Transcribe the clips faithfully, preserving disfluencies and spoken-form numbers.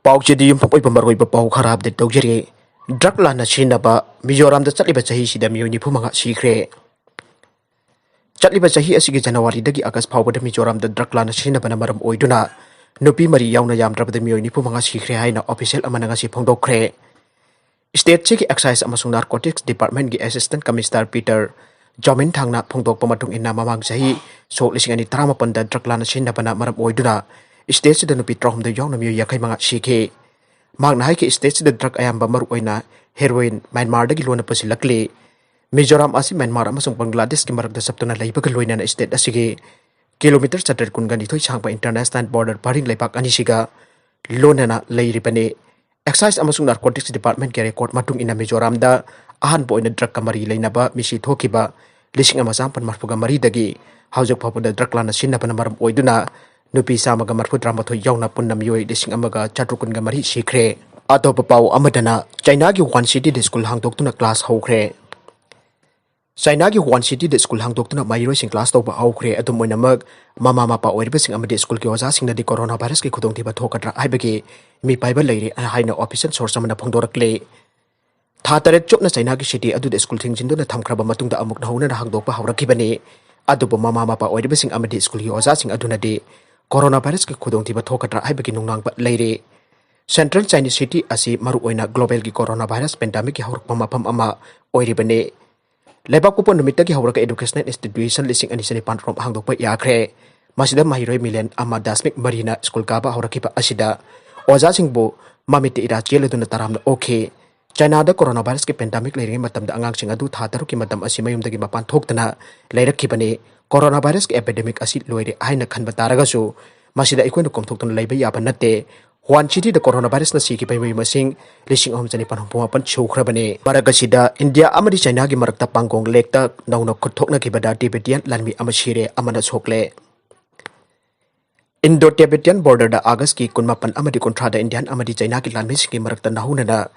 ꯄꯥꯎꯆꯦꯗꯤ ꯌꯨꯝꯐꯝ ꯑꯣꯏꯕ ꯃꯔꯨꯑꯣꯏꯕ ꯄꯥꯎ ꯈꯔ ꯑꯞꯗꯦꯠ ꯇꯧꯖꯔꯤ꯫ ꯗ꯭ꯔꯒ ꯂꯥꯟꯅ ꯁꯤꯖꯤꯟꯅꯕ ꯃꯤꯖꯣꯔꯥꯝꯗ ꯆꯠꯂꯤꯕ ꯆꯍꯤꯁꯤꯗ ꯃꯤꯑꯣꯏ ꯅꯤꯐꯨ ꯃꯉꯥ ꯁꯤꯈ꯭ꯔꯦ꯫ ꯆꯠꯂꯤꯕ ꯆꯍꯤ ꯑꯁꯤꯒꯤ ꯖꯅꯋꯥꯔꯤꯗꯒꯤ ꯑꯥꯒꯁ ꯐꯥꯎꯕꯗ ꯃꯤꯖꯣꯔꯥꯝꯗ ꯗ꯭ꯔꯒ ꯂꯥꯟꯅ ꯁꯤꯖꯤꯟꯅꯕꯅ ꯃꯔꯝ ꯑꯣꯏꯗꯨꯅ ꯅꯨꯄꯤ ꯃꯔꯤ ꯌꯥꯎꯅ ꯌꯥꯝꯗ꯭ꯔꯕꯗ ꯃꯤꯑꯣꯏ ꯅꯤꯐꯨ ꯃꯉꯥ ꯁꯤꯈ꯭ꯔꯦ ꯍꯥꯏꯅ ꯑꯣꯐꯤꯁꯤꯌꯦꯜ ꯑꯃꯅ ꯉꯁꯤ ꯐꯣꯡꯗꯣꯛꯈ꯭ꯔꯦ꯫ ꯁ꯭ꯇꯦꯠꯁꯤꯒꯤ ꯑꯦꯛꯁꯥꯏꯖ ꯑꯃꯁꯨꯡ ꯅꯥꯔꯀꯣꯇꯤꯛꯁ ꯗꯤꯄꯥꯔꯠꯃꯦꯟꯒꯤ ꯑꯦꯁꯤꯁꯇꯦꯟꯠ ꯀꯃꯤꯁꯅꯔ ꯄꯤꯇꯔ ꯖꯣꯃꯤꯟ ꯊꯥꯡꯅ ꯐꯣꯡꯗꯣꯛꯄ ꯃꯇꯨꯡ ꯏꯟꯅ, ꯃꯃꯥꯡ ꯆꯍꯤ ꯁꯣꯛ ꯂꯤꯁꯤꯡ ꯑꯅꯤ ꯇꯔꯥꯃꯥꯄꯟꯗ ꯗ꯭ꯔꯒ ꯂꯥꯟꯅ ꯁꯤꯖꯤꯟꯅꯕꯅ ꯃꯔꯝ ꯑꯣꯏꯗꯨꯅ ꯁ꯭ꯇꯦꯠꯁꯤꯗ ꯅꯨꯄꯤ ꯇꯔꯥꯍꯨꯝꯗꯣꯏ ꯌꯥꯎꯅ ꯃꯤꯑꯣꯏ ꯌꯥꯡꯈꯩ ꯃꯉꯥ ꯁꯤꯈꯤ꯫ ꯃꯍꯥꯛꯅ ꯍꯥꯏꯈꯤ, ꯁ꯭ꯇꯦꯠꯁꯤꯗ ꯗ꯭ꯔꯒ ꯑꯌꯥꯝꯕ, ꯃꯔꯨꯑꯣꯏꯅ ꯍꯦꯔꯣꯏꯟ, ꯃ꯭ꯌꯥꯟꯃꯥꯔꯗꯒꯤ ꯂꯣꯟꯅ ꯄꯨꯁꯤꯜꯂꯛꯂꯤ꯫ ꯃꯤꯖꯣꯔꯥꯝ ꯑꯁꯤ ꯃ꯭ꯌꯥꯟꯃꯥꯔ ꯑꯃꯁꯨꯡ ꯕꯪꯒ꯭ꯂꯥꯗꯦꯁꯀꯤ ꯃꯔꯛꯇ ꯆꯞꯇꯨꯅ ꯂꯩꯕꯒ ꯂꯣꯏꯅꯅ ꯁ꯭ꯇꯦꯠ ꯑꯁꯤꯒꯤ ꯀꯤꯂꯣꯃꯤꯇꯔ ꯆꯥꯇ꯭ꯔꯦꯠ ꯀꯨꯟꯒ ꯅꯤꯊꯣꯏ ꯁꯥꯡꯕ ꯏꯟꯇꯔꯅꯦꯁꯅꯦꯜ ꯕꯣꯔꯗꯔ ꯄꯔꯤꯡ ꯂꯩꯕꯥꯛ ꯑꯅꯤꯁꯤꯒ ꯂꯣꯟꯅꯅ ꯂꯩꯔꯤꯕꯅꯤ꯫ ꯑꯦꯛꯁꯥꯏꯖ ꯑꯃꯁꯨꯡ ꯅꯥꯔꯀꯣꯇꯤꯛꯁ ꯗꯤꯄꯥꯔꯠꯃꯦꯟꯠꯀꯤ ꯔꯦꯀꯣꯔꯗ ꯃꯇꯨꯡ ꯏꯟꯅ, ꯃꯤꯖꯣꯔꯥꯝꯗ ꯑꯍꯥꯟꯕ ꯑꯣꯏꯅ ꯗ꯭ꯔꯒꯀ ꯃꯔꯤ ꯂꯩꯅꯕ ꯃꯤꯁꯤ ꯊꯣꯛꯈꯤꯕ ꯂꯤꯁꯤꯡ ꯑꯃ ꯆꯥꯃꯥꯄꯟ ꯃꯔꯤꯐꯨꯒ ꯃꯔꯤꯗꯒꯤ ꯍꯧꯖꯤꯛ ꯐꯥꯎꯕꯗ ꯗ꯭ꯔꯒ ꯂꯥꯟꯅ ꯁꯤꯖꯤꯟꯅꯕꯅ ꯃꯔꯝ ꯑꯣꯏꯗꯨꯅ ꯅꯨꯄꯤ ꯆꯥꯝꯃꯒ ꯃꯔꯤꯐꯨ ꯇꯔꯥꯃꯥꯊꯣꯏ ꯌꯥꯎꯅ ꯄꯨꯟꯅ ꯃꯤꯑꯣꯏ ꯂꯤꯁꯤꯡ ꯑꯃꯒ ꯆꯥꯇ꯭ꯔꯨꯛ ꯀꯨꯟꯒ ꯃꯔꯤ ꯁꯤꯈ꯭ꯔꯦ꯫ ꯑꯇꯣꯞꯄ ꯄꯥꯎ ꯑꯃꯗꯅ, ꯆꯥꯏꯅꯥꯒꯤ ꯋꯨꯍꯥꯟ ꯁꯤꯇꯤꯗ ꯁ꯭ꯀꯨꯜ ꯍꯥꯡꯗꯣꯛꯇꯨꯅ ꯀ꯭ꯂꯥꯁ ꯍꯧꯈ꯭ꯔꯦ꯫ ꯆꯥꯏꯅꯥꯒꯤ ꯋꯨꯍꯥꯟ ꯁꯤꯇꯤꯗ ꯁ꯭ꯀꯨꯜ ꯍꯥꯡꯗꯣꯛꯇꯨꯅ ꯃꯍꯩꯔꯣꯏꯁꯤꯡ ꯀ꯭ꯂꯥꯁ ꯇꯧꯕ ꯍꯧꯈ꯭ꯔꯦ꯫ ꯑꯗꯨꯝ ꯑꯣꯏꯅꯃꯛ, ꯃꯃꯥ ꯃꯄꯥ ꯑꯣꯏꯔꯤꯕꯁꯤꯡ ꯑꯃꯗꯤ ꯁ꯭ꯀꯨꯜꯒꯤ ꯑꯣꯖꯥꯁꯤꯡꯅꯗꯤ ꯀꯣꯔꯣꯅꯥ ꯚꯥꯏꯔꯁꯀꯤ ꯈꯨꯗꯣꯡꯊꯤꯕ ꯊꯣꯛꯀꯗ꯭ꯔꯥ ꯍꯥꯏꯕꯒꯤ ꯃꯤꯄꯥꯏꯕ ꯂꯩꯔꯦ ꯍꯥꯏꯅ ꯑꯣꯐꯤꯁꯤꯌꯦꯜ ꯁꯣꯔꯁ ꯑꯃꯅ ꯐꯣꯡꯗꯣꯔꯛꯂꯤ꯫ ꯊꯥ ꯇꯔꯦꯠ ꯆꯨꯞꯅ ꯆꯥꯏꯅꯥꯒꯤ ꯁꯤꯇꯤ ꯑꯗꯨꯗ ꯁ꯭ꯀꯨꯜ ꯊꯤꯡꯖꯤꯟꯗꯨꯅ ꯊꯝꯈ꯭ꯔꯕ ꯃꯇꯨꯡꯗ ꯑꯃꯨꯛ ꯅꯧꯍꯧꯅꯅ ꯍꯥꯡꯗꯣꯛꯄ ꯍꯧꯔꯛꯈꯤꯕꯅꯤ꯫ ꯑꯗꯨꯕꯨ ꯃꯃꯥ ꯃꯄꯥ ꯑꯣꯏꯔꯤꯕꯁꯤꯡ ꯑꯃꯗꯤ ꯁ꯭ꯀꯨꯜꯒꯤ ꯑꯣꯖꯥꯁꯤꯡ ꯑꯗꯨꯅꯗꯤ ꯀꯣꯔꯣꯅꯥ ꯚꯥꯏꯔꯁꯀꯤ ꯈꯨꯗꯣꯡꯊꯤꯕ ꯊꯣꯛꯀꯗ꯭ꯔꯥ ꯍꯥꯏꯕꯒꯤ ꯅꯨꯡꯅꯥꯡꯕ ꯂꯩꯔꯤ꯫ ꯁꯦꯟꯇ꯭ꯔꯦꯜ ꯆꯥꯏꯅꯤꯁ ꯁꯤꯇꯤ ꯑꯁꯤ ꯃꯔꯨꯑꯣꯏꯅ ꯒ꯭ꯂꯣꯕꯦꯜꯒꯤ ꯀꯣꯔꯣꯅꯥ ꯚꯥꯏꯔꯁ ꯄꯦꯟꯗꯥꯃꯤꯛꯀꯤ ꯍꯧꯔꯛꯄ ꯃꯐꯝ ꯑꯃ ꯑꯣꯏꯔꯤꯕꯅꯤ꯫ ꯂꯩꯕꯥꯛ ꯄꯣꯛꯄ ꯅꯨꯃꯤꯠꯇꯒꯤ ꯍꯧꯔꯒ educational institution ꯂꯤꯁꯤꯡ ꯑꯅꯤ ꯆꯅꯤꯄꯥꯟ ꯔꯣꯝ ꯍꯥꯡꯗꯣꯛꯄ ꯌꯥꯈ꯭ꯔꯦ꯫ ꯃꯁꯤꯗ ꯃꯍꯩꯔꯣꯏ ꯃꯤꯂꯤꯌꯟ ꯑꯃ ꯗꯁꯃꯤꯛ ꯃꯔꯤꯅ ꯁ꯭ꯀꯨꯜ ꯀꯥꯕ ꯍꯧꯔꯛꯈꯤꯕ ꯑꯁꯤꯗ ꯑꯣꯖꯥꯁꯤꯡꯕꯨ ꯃꯃꯤꯠꯇ ꯏꯔꯥ ꯆꯦꯜꯂꯗꯨꯅ ꯇꯔꯥꯝꯅ ꯑꯣꯛꯈꯤ꯫ ꯆꯥꯏꯅꯥꯗ ꯀꯣꯔꯣꯅꯥ ꯚꯥꯏꯔꯁꯀꯤ ꯄꯦꯟꯗꯥꯃꯤꯛ ꯂꯩꯔꯤꯉꯩ ꯃꯇꯝꯗ ꯑꯉꯥꯡꯁꯤꯡ ꯑꯗꯨ ꯊꯥ ꯇꯔꯨꯛꯀꯤ ꯃꯇꯝ ꯑꯁꯤ ꯃꯌꯨꯝꯗꯒꯤ ꯃꯄꯥꯟ ꯊꯣꯛꯇꯅ ꯂꯩꯔꯛꯈꯤꯕꯅꯤ꯫ ꯀꯣꯔꯣꯅꯥ ꯚꯥꯏꯔꯁꯀꯤ ꯑꯦꯄꯤꯗꯦꯃꯤꯛ ꯑꯁꯤ ꯂꯣꯏꯔꯦ ꯍꯥꯏꯅ ꯈꯟꯕ ꯇꯥꯔꯒꯁꯨ, ꯃꯁꯤꯗ ꯑꯩꯈꯣꯏꯅ ꯀꯣꯝꯊꯣꯛꯇꯨꯅ ꯂꯩꯕ ꯌꯥꯕ ꯅꯠꯇꯦ꯫ ꯋꯨꯍꯥꯟ ꯁꯤꯇꯤꯗ ꯀꯣꯔꯣꯅꯥ ꯚꯥꯏꯔꯁꯅ ꯁꯤꯈꯤꯕ ꯃꯤꯑꯣꯏ ꯃꯁꯤꯡ ꯂꯤꯁꯤꯡ ꯑꯍꯨꯝ ꯆꯅꯤꯄꯥꯟ ꯍꯨꯝꯐꯨ ꯃꯥꯄꯟ ꯁꯨꯈ꯭ꯔꯕꯅꯤ꯫ ꯃꯔꯛ ꯑꯁꯤꯗ, ꯏꯟꯗꯤꯌꯥ ꯑꯃꯗꯤ ꯆꯥꯏꯅꯥꯒꯤ ꯃꯔꯛꯇ ꯄꯥꯡꯒꯣꯡ ꯂꯦꯛꯇ ꯅꯧꯅ ꯈꯨꯠ ꯊꯣꯛꯅꯈꯤꯕꯗ ꯇꯤꯕꯦꯇꯤꯌꯟ ꯂꯥꯟꯃꯤ ꯑꯃ ꯁꯤꯔꯦ, ꯑꯃꯅ ꯁꯣꯛꯂꯦ꯫ ꯏꯟꯗꯣ ꯇꯤꯕꯦꯇꯤꯌꯟ ꯕꯣꯔꯗꯔꯗ ꯑꯥꯒꯁꯀꯤ ꯀꯨꯟꯃꯥꯄꯟ ꯑꯃꯗꯤ ꯀꯨꯟꯊ꯭ꯔꯥꯗ ꯏꯟꯗꯤꯌꯥꯟ ꯑꯃꯗꯤ ꯆꯥꯏꯅꯥꯒꯤ ꯂꯥꯟꯃꯤꯁꯤꯡꯒꯤ ꯃꯔꯛꯇ ꯅꯧꯍꯧꯅꯅ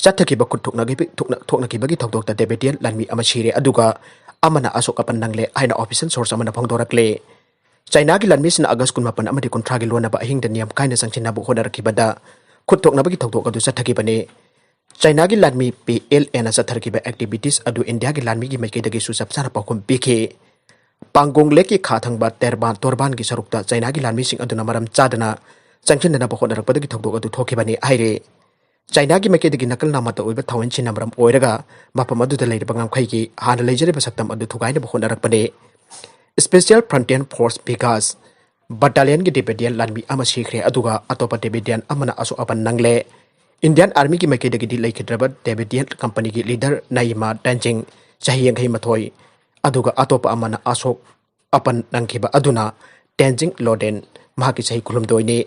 ꯆꯠꯊꯈꯤꯕ ꯈꯨꯠ ꯊꯣꯛꯅꯈꯤꯕ-, ꯊꯣꯛꯅ-, ꯊꯣꯛꯅꯈꯤꯕꯒꯤ ꯊꯧꯗꯣꯛꯇ ꯇꯤꯕꯦꯇꯤꯌꯟ ꯂꯥꯟꯃꯤ ꯑꯃ ꯁꯤꯔꯦ, ꯑꯗꯨꯒ ꯑꯃꯅ ꯑꯁꯣꯛ ꯑꯄꯟ ꯅꯪꯂꯦ ꯍꯥꯏꯅ ꯑꯣꯐꯤꯁꯤꯌꯦꯜ ꯁꯣꯔꯁ ꯑꯃꯅ ꯐꯣꯡꯗꯣꯔꯛꯂꯦ꯫ ꯆꯥꯏꯅꯥꯒꯤ ꯂꯥꯟꯃꯤꯁꯤꯡꯅ ꯑꯥꯒꯁ ꯀꯨꯟꯃꯥꯄꯟ ꯑꯃꯗꯤ ꯀꯨꯟꯊ꯭ꯔꯥꯒꯤ ꯂꯣꯟꯅꯕ ꯑꯍꯤꯡꯗ ꯅꯤꯌꯝ ꯀꯥꯏꯅ ꯆꯪꯁꯤꯟꯅꯕ ꯍꯣꯠꯅꯔꯛꯈꯤꯕꯗ, ꯈꯨꯠ ꯊꯣꯛꯅꯕꯒꯤ ꯊꯧꯗꯣꯛ ꯑꯗꯨ ꯆꯠꯊꯈꯤꯕꯅꯤ꯫ ꯆꯥꯏꯅꯥꯒꯤ ꯂꯥꯟꯃꯤ ꯄꯤ ꯑꯦꯜ ꯑꯦꯅ ꯆꯠꯊꯔꯛꯈꯤꯕ ꯑꯦꯛꯇꯤꯚꯤꯇꯤꯁ ꯑꯗꯨ ꯏꯟꯗꯤꯌꯥꯒꯤ ꯂꯥꯟꯃꯤꯒꯤ ꯃꯥꯏꯀꯩꯗꯒꯤꯁꯨ ꯆꯞ ꯆꯥꯅ ꯄꯥꯎꯈꯨꯝ ꯄꯤꯈꯤ꯫ ꯄꯥꯡꯒꯣꯡ ꯂꯦꯛꯀꯤ ꯈꯥ ꯊꯪꯕ ꯇꯦꯔꯕꯥꯟ ꯇꯣꯔꯕꯥꯟꯒꯤ ꯁꯔꯨꯛꯇ ꯆꯥꯏꯅꯥꯒꯤ ꯂꯥꯟꯃꯤꯁꯤꯡ ꯑꯗꯨꯅ ꯃꯔꯝ ꯆꯥꯗꯅ ꯆꯪꯁꯤꯟꯅꯅꯕ ꯍꯣꯠꯅꯔꯛꯄꯗꯒꯤ ꯊꯧꯗꯣꯛ ꯑꯗꯨ ꯊꯣꯛꯈꯤꯕꯅꯤ ꯍꯥꯏꯔꯤ꯫ ꯆꯥꯏꯅꯥꯒꯤ ꯃꯥꯏꯀꯩꯗꯒꯤ ꯅꯥꯀꯜ ꯅꯥꯃꯠꯇ ꯑꯣꯏꯕ ꯊꯥꯎꯍꯟꯁꯤꯡꯅ ꯃꯔꯝ ꯑꯣꯏꯔꯒ ꯃꯐꯝ ꯑꯗꯨꯗ ꯂꯩꯔꯤꯕ ꯉꯝꯈꯩꯒꯤ ꯍꯥꯟꯅ ꯂꯩꯖꯔꯤꯕ ꯁꯛꯇꯝ ꯑꯗꯨ ꯊꯨꯒꯥꯏꯅꯕ ꯍꯣꯠꯅꯔꯛꯄꯅꯤ꯫ ꯁ꯭ꯄꯦꯁꯤꯌꯦꯜ ꯐ꯭ꯔꯟꯇꯤꯌꯔ ꯐꯣꯔꯁ ꯚꯤꯒꯥꯁ ꯕꯠꯇꯥꯂꯤꯌꯟꯒꯤ ꯇꯤꯕꯦꯇꯤꯌꯟ ꯂꯥꯟꯃꯤ ꯑꯃ ꯁꯤꯈ꯭ꯔꯦ, ꯑꯗꯨꯒ ꯑꯇꯣꯞꯄ ꯇꯤꯕꯦꯇꯤꯌꯟ ꯑꯃꯅ ꯑꯁꯣꯛ ꯑꯄꯟ ꯅꯪꯂꯦ꯫ ꯏꯟꯗꯤꯌꯟ ꯑꯥꯔꯃꯤꯒꯤ ꯃꯥꯏꯀꯩꯗꯒꯤꯗꯤ ꯂꯩꯈꯤꯗ꯭ꯔꯕ ꯇꯤꯕꯦꯇꯤꯌꯟ ꯀꯝꯄꯅꯤꯒꯤ ꯂꯤꯗꯔ ꯅꯥꯏꯃꯥ ꯇꯦꯟꯖꯤꯡ, ꯆꯍꯤ ꯌꯥꯡꯈꯩ ꯃꯥꯊꯣꯏ, ꯑꯗꯨꯒ ꯑꯇꯣꯞꯄ ꯑꯃꯅ ꯑꯁꯣꯛ ꯑꯄꯟ ꯅꯪꯈꯤꯕ ꯑꯗꯨꯅ ꯇꯦꯟꯖꯤꯡ ꯂꯣꯗꯦꯟ, ꯃꯍꯥꯛꯀꯤ ꯆꯍꯤ ꯀꯨꯟꯍꯨꯝꯗꯣꯏꯅꯤ꯫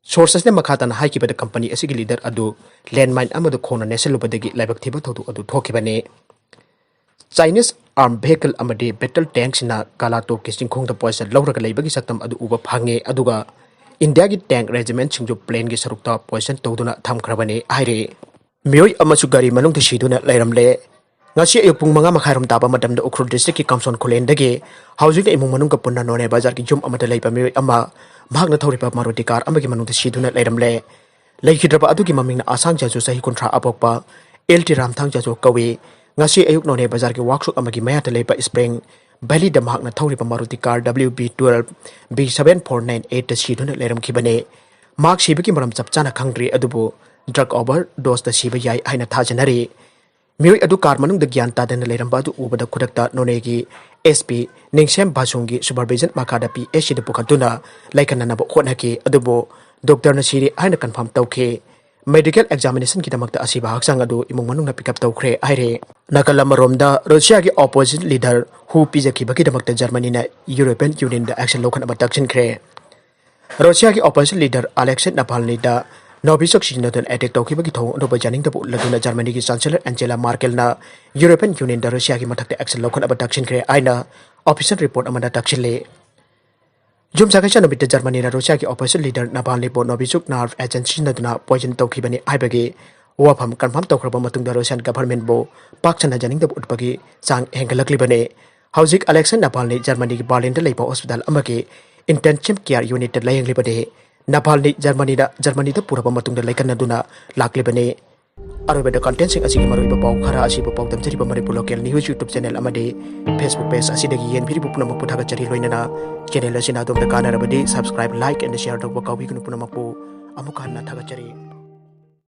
ꯁꯣꯔꯁ ꯑꯁꯤꯅ ꯃꯈꯥ ꯇꯥꯅ ꯍꯥꯏꯈꯤꯕꯗ ꯀꯝꯄꯅꯤ ꯑꯁꯤꯒꯤ ꯂꯤꯗꯔ ꯑꯗꯨ ꯂꯦꯟꯃꯥꯏꯟ ꯑꯃꯗ ꯈꯣꯡꯅ ꯅꯦꯠꯁꯤꯜꯂꯨꯕꯗꯒꯤ ꯂꯥꯏꯕꯛ ꯊꯤꯕ ꯊꯧꯗꯣꯛ ꯑꯗꯨ ꯊꯣꯛꯈꯤꯕꯅꯤ꯫ ꯆꯥꯏꯅꯤꯁ ꯑꯥꯔꯝ ꯚꯦꯍꯤꯀꯜ ꯑꯃꯗꯤ ꯕꯦꯇꯜ ꯇꯦꯡꯁꯤꯡꯅ ꯀꯥꯂꯥꯇꯣꯛꯀꯤ ꯆꯤꯡꯈꯣꯡꯗ ꯄꯣꯖꯤꯁꯟ ꯂꯧꯔꯒ ꯂꯩꯕꯒꯤ ꯁꯛꯇꯝ ꯑꯗꯨ ꯎꯕ ꯐꯪꯉꯦ, ꯑꯗꯨꯒ ꯏꯟꯗꯤꯌꯥꯒꯤ ꯇꯦꯡ ꯔꯦꯖꯤꯃꯦꯟꯠꯁꯤꯡꯁꯨ ꯄ꯭ꯂꯦꯟꯒꯤ ꯁꯔꯨꯛꯇ ꯄꯣꯖꯤꯁꯟ ꯇꯧꯗꯨꯅ ꯊꯝꯈ꯭ꯔꯕꯅꯤ ꯍꯥꯏꯔꯤ꯫ ꯃꯤꯑꯣꯏ ꯑꯃꯁꯨ ꯒꯥꯔꯤ ꯃꯅꯨꯡꯗ ꯁꯤꯗꯨꯅ ꯂꯩꯔꯝꯂꯦ꯫ ꯉꯁꯤ ꯑꯌꯨꯛ ꯄꯨꯡ ꯃꯉꯥ ꯃꯈꯥꯏꯔꯣꯝ ꯇꯥꯕ ꯃꯇꯝꯗ ꯎꯈ꯭ꯔꯨꯜ ꯗꯤꯁꯇ꯭ꯔꯤꯛꯀꯤ ꯀꯥꯝꯁꯣꯟ ꯈꯨꯂꯦꯟꯗꯒꯤ ꯍꯧꯖꯤꯛꯅ ꯏꯃꯨꯡ ꯃꯅꯨꯡꯒ ꯄꯨꯟꯅ ꯅꯣꯅꯦ ꯕꯖꯥꯔꯒꯤ ꯌꯨꯝ ꯑꯃꯗ ꯂꯩꯕ ꯃꯤꯑꯣꯏ ꯑꯃ ꯃꯍꯥꯛꯅ ꯊꯧꯔꯤꯕ ꯃꯥꯔꯨꯇꯤ ꯀꯥꯔ ꯑꯃꯒꯤ ꯃꯅꯨꯡꯗ ꯁꯤꯗꯨꯅ ꯂꯩꯔꯝꯂꯦ꯫ ꯂꯩꯈꯤꯗ꯭ꯔꯕ ꯑꯗꯨꯒꯤ ꯃꯃꯤꯡꯅ ꯑꯁꯥꯡ ꯖꯥꯖꯨ, ꯆꯍꯤ ꯀꯨꯟꯊ꯭ꯔꯥ ꯑꯄꯣꯛꯄ ꯑꯦꯜ ꯇꯤ ꯔꯥꯝꯊꯥꯡ ꯖꯥꯖꯨ ꯀꯧꯏ꯫ ꯉꯁꯤ ꯑꯌꯨꯛ ꯅꯣꯅꯦ ꯕꯖꯥꯔꯒꯤ ꯋꯥꯛꯁꯣꯞ ꯑꯃꯒꯤ ꯃꯌꯥꯗ ꯂꯩꯕ ꯁ꯭ꯄ꯭ꯔꯤꯡ ꯚꯦꯂꯤꯗ ꯃꯍꯥꯛꯅ ꯊꯧꯔꯤꯕ Maruti car W B twelve B seven four nine eight ꯁꯤꯗꯨꯅ ꯂꯩꯔꯝꯈꯤꯕꯅꯤ꯫ ꯃꯍꯥꯛ ꯁꯤꯕꯒꯤ ꯃꯔꯝ ꯆꯞ ꯆꯥꯅ ꯈꯪꯗ꯭ꯔꯤ, ꯑꯗꯨꯕꯨ ꯗ꯭ꯔꯒ ꯑꯣꯚꯔ ꯗꯣꯁꯇ ꯁꯤꯕ ꯌꯥꯏ ꯍꯥꯏꯅ ꯊꯥꯖꯅꯔꯤ꯫ ꯃꯤꯑꯣꯏ ꯑꯗꯨ ꯀꯥꯔ ꯃꯅꯨꯡꯗ ꯒ꯭ꯌꯥꯟ ꯇꯥꯗꯅ ꯂꯩꯔꯝꯕ ꯑꯗꯨ ꯎꯕꯗ ꯈꯨꯗꯛꯇ ꯅꯣꯅꯦꯒꯤ ꯑꯦꯁ ꯄꯤ ꯅꯤꯡꯁꯦꯝ ꯚꯥꯁꯨꯡꯒꯤ ꯁꯨꯄꯔꯚꯤꯖꯟ ꯃꯈꯥꯗ ꯄꯤ ꯑꯩꯆ ꯁꯤꯗ ꯄꯨꯈꯠꯇꯨꯅ ꯂꯥꯏꯀꯠꯅꯅꯕ ꯍꯣꯠꯅꯈꯤ, ꯑꯗꯨꯕꯨ ꯗꯣꯛꯇꯔꯅ ꯁꯤꯔꯦ ꯍꯥꯏꯅ ꯀꯟꯐꯥꯔꯝ ꯇꯧꯈꯤ꯫ ꯃꯦꯗꯤꯀꯦꯜ ꯑꯦꯛꯖꯥꯃꯤꯅꯦꯁꯟꯒꯤꯗꯃꯛꯇ ꯑꯁꯤꯕ ꯍꯛꯆꯥꯡ ꯑꯗꯨ ꯏꯃꯨꯡ ꯃꯅꯨꯡꯅ ꯄꯤꯛꯑꯞ ꯇꯧꯈ꯭ꯔꯦ ꯍꯥꯏꯔꯦ꯫ ꯅꯥꯀꯜ ꯑꯃꯔꯣꯝꯗ ꯔꯨꯁꯤꯌꯥꯒꯤ ꯑꯣꯄꯣꯖꯤꯁꯟ ꯂꯤꯗꯔ ꯍꯨ ꯄꯤꯖꯈꯤꯕꯒꯤꯗꯃꯛꯇ ꯖꯔꯃꯅꯤꯅ ꯌꯨꯔꯣꯄꯤꯌꯟ ꯌꯨꯅꯤꯌꯟꯗ ꯑꯦꯛꯁꯟ ꯂꯧꯈꯠꯅꯕ ꯇꯛꯁꯤꯟꯈ꯭ꯔꯦ꯫ ꯔꯨꯁꯤꯌꯥꯒꯤ ꯑꯣꯄꯣꯖꯤꯁꯟ ꯂꯤꯗꯔ ꯑꯂꯦꯛꯁꯦ ꯅꯥꯚꯥꯜꯅꯤꯗ ꯅꯣꯚꯤꯆꯣꯛ ꯁꯤꯖꯤꯟꯅꯗꯨꯅ ꯑꯦꯇꯦꯛ ꯇꯧꯈꯤꯕꯒꯤ ꯊꯧꯑꯣꯡ ꯑꯗꯨꯕꯨ ꯌꯥꯅꯤꯡꯗꯕ ꯎꯠꯂꯗꯨꯅ ꯖꯔꯃꯅꯤꯒꯤ ꯆꯥꯟꯁꯦꯂꯔ ꯑꯦꯟꯖꯦꯂꯥ ꯃꯥꯔꯀꯦꯜꯅ ꯌꯨꯔꯣꯄꯤꯌꯟ ꯌꯨꯅꯤꯌꯟꯗ ꯔꯨꯁꯤꯌꯥꯒꯤ ꯃꯊꯛꯇ ꯑꯦꯛꯁꯟ ꯂꯧꯈꯠꯅꯕ ꯇꯛꯁꯤꯟꯈ꯭ꯔꯦ ꯍꯥꯏꯅ ꯑꯣꯐꯤꯁꯤꯌꯦꯜ ꯔꯤꯄꯣꯔꯠ ꯑꯃꯅ ꯇꯛꯁꯤꯜꯂꯤ꯫ ꯌꯨꯝꯁꯥꯀꯩꯁꯥ ꯅꯨꯃꯤꯠꯇ ꯖꯔꯃꯅꯤꯅ ꯔꯨꯁꯤꯌꯥꯒꯤ ꯑꯣꯐꯤꯁꯤꯌꯦꯜ ꯂꯤꯗꯔ ꯅꯥꯚꯥꯜꯅꯤꯕꯨ ꯅꯣꯚꯤꯆꯣꯛ ꯅꯥꯔꯚ ꯑꯦꯖꯦꯟ ꯁꯤꯖꯤꯟꯅꯗꯨꯅ ꯄꯣꯏꯖꯟ ꯇꯧꯈꯤꯕꯅꯤ ꯍꯥꯏꯕꯒꯤ ꯋꯥꯐꯝ ꯀꯟꯐꯥꯔꯝ ꯇꯧꯈ꯭ꯔꯕ ꯃꯇꯨꯡꯗ ꯔꯨꯁꯤꯌꯥꯟ ꯒꯚꯔꯟꯃꯦꯟꯠꯕꯨ ꯄꯥꯛ ꯁꯟꯅ ꯌꯥꯅꯤꯡꯗꯕ ꯎꯠꯄꯒꯤ ꯆꯥꯡ ꯍꯦꯟꯒꯠꯂꯛꯂꯤꯕꯅꯤ꯫ ꯍꯧꯖꯤꯛ ꯑꯂꯦꯛꯁꯦ ꯅꯥꯚꯥꯜꯅꯤ ꯖꯔꯃꯅꯤꯒꯤ ꯕꯥꯔꯂꯤꯟꯗ ꯂꯩꯕ ꯍꯣꯁꯄꯤꯇꯥꯜ ꯑꯃꯒꯤ ꯏꯟꯇꯦꯟꯁꯤꯚ ꯀꯦꯌꯔ ꯌꯨꯅꯤꯠꯇ ꯂꯥꯌꯦꯡꯂꯤꯕꯅꯤ꯫ ꯅꯥꯚꯥꯜꯅꯤ ꯖꯔꯃꯅꯤꯗ ꯖꯔꯃꯅꯤꯗ ꯄꯨꯔꯕ ꯃꯇꯨꯡꯗ ꯂꯩꯀꯟꯅꯗꯨꯅ ꯂꯥꯛꯂꯤꯕꯅꯤ꯫ ꯑꯔꯣꯏꯕꯗ contentꯁꯤꯡ ꯑꯁꯤꯒꯤ ꯃꯔꯨꯑꯣꯏꯕ ꯄꯥꯎ ꯈꯔ ꯑꯁꯤꯕꯨ ꯄꯥꯎꯗꯝꯖꯔꯤꯕ Manipur Local News YouTube channel ꯑꯃꯗꯤ Facebook page ꯑꯁꯤꯗꯒꯤ ꯌꯦꯡꯕꯤꯔꯤꯕ ꯄꯨꯝꯅꯃꯛꯄꯨ ꯊꯥꯒꯠꯆꯔꯤ꯫ ꯂꯣꯏꯅꯅ channel ꯑꯁꯤꯅ ꯑꯗꯣꯝꯗ ꯀꯥꯟꯅꯔꯕꯗꯤ subscribe, like and share ꯇꯧꯕ ꯀꯥꯎꯕꯤꯒꯅꯨ꯫ ꯄꯨꯝꯅꯃꯛꯄꯨ ꯑꯃꯨꯛ ꯍꯟꯅ ꯊꯥꯒꯠꯆꯔꯤ꯫